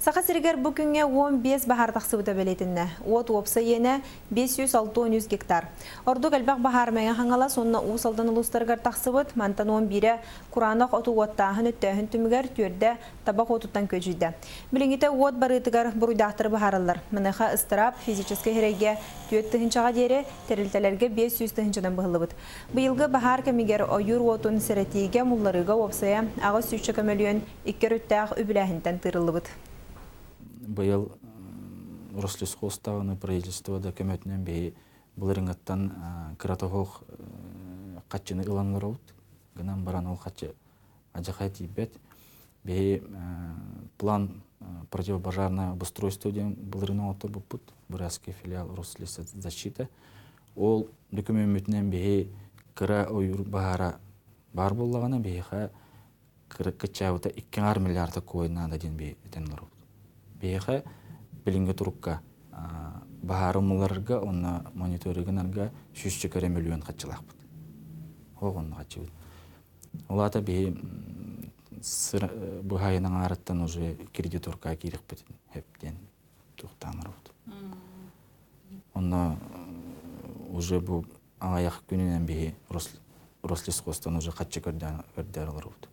Саха сиригэр бу күҥҥэ 15 баһаар тахсыбыта бэлиэтиннэ. Уот уопсай иэнэ 563 гектар. Ордук элбэх баһаар Мэҥэ Хаҥалас уонна Уус Алдан улуустарыгар тахсыбыт, мантан 11-э кураанах оту уоттааһын өттөөһүн түмүгэр түөрдэ табах уотуттан күөдьүйдэ. Билиҥҥитэ уот барыытыгар буруйдаахтары быһаараллар. Маныаха ыстараап физическэй сирэйгэ 4 тыһыынчаҕа диэри, тэрилтэлэргэ 500 тыһыынчанан быһыллыбыт. Быйылгы баһаар кэмигэр ойуур уотун сэрэтиигэ, мулларыыга уопсайа 800 көмөлүөн икки өрүттээх үбүлээһинтэн тыырыллыбыт. Быйыл Рослесхоз даҕаны правительство да көмөтүнэн биһи былырыҥҥыттан кырата суох хаччыны ылан олоробут. Гынан баран ол хаччы адьахай тиийбэт. Биһи план противопожарное обустройство диэн былырыын оҥотторбуппут. Бурятский филиал Рослесзащита. Ол докумеммүтүнэн биһи кыра ойуур баһаара баар буоллаҕына биһиэхэ кыччаабыта 2,5 миллиарда кой наада диэн этэн олоробут. Биһиэхэ билиҥҥи турукка баһаары умулларарга уонна мониторингынарга сүүсчэкэ эрэ мөлүйүөн хаччылаахпыт. Оҕ онно хаччыбыт. Ол аата биһи быһайын аҥаарыттан уже кредиторка киириэхпит хэп диэн туохтаан олоробут. Онно уже бу аҕыйах күнүнэн биһи Рослесхозтан уже хаччы көрдөөн олоробут.